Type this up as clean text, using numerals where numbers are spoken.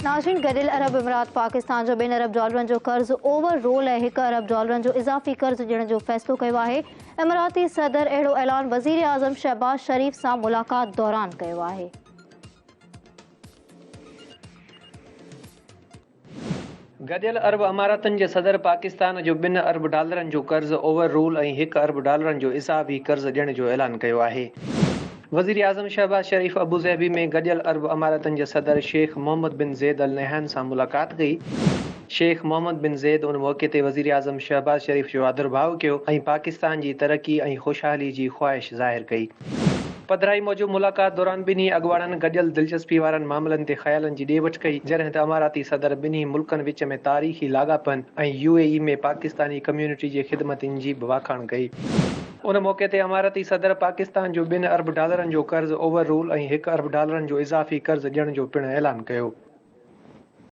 ناظرين گڏيل عرب امارات پاڪستان جو ٻن ارب ڊالرن جو قرض اوور رول ۽ هڪ ارب ڊالرن جو اضافي قرض ڏيڻ جو فيصلو ڪيو آهي. اماراتي صدر اهڙو اعلان وزيراعظم شهباز شريف سان ملاقات دوران ڪيو آهي. گڏيل عرب اماراتن جي صدر پاڪستان جو ٻن ارب ڊالرن جو قرض اوور رول ۽ هڪ ارب ڊالرن جو اضافي قرض ڏيڻ جو اعلان ڪيو آهي. وزيراعظم شهباز شريف ابوظهبي ۾ گڏيل عرب اماراتن جي صدر شيخ محمد بن زيد النهيان سان ملاقات ڪئي. شيخ محمد بن زيد ان موقعي تي وزيراعظم شهباز شريف جو آڌرڀاء ڪيو ۽ پاڪستان جي ترقي ۽ خوشحالي جي خواهش ظاهر ڪئي. پڌرائي موجب ملاقات دوران ٻنهي اڳواڻن گڏيل دلچسپي وارن معاملن تي خيالن جي ڏي وٺ ڪئي، جڏهن ته اماراتي صدر ٻنهي ملڪن وچ ۾ تاريخي لاڳاپن ۽ يو اي اي ۾ پاڪستاني ڪميونٽي جي خدمتن جي به واکاڻ ڪئي. ان موقعي تي اماراتي صدر پاڪستان جو ٻن ارب ڊالرن جو قرض اوور رول ۽ هڪ ارب ڊالرن جو اضافي قرض ڏيڻ جو پڻ اعلان ڪيو.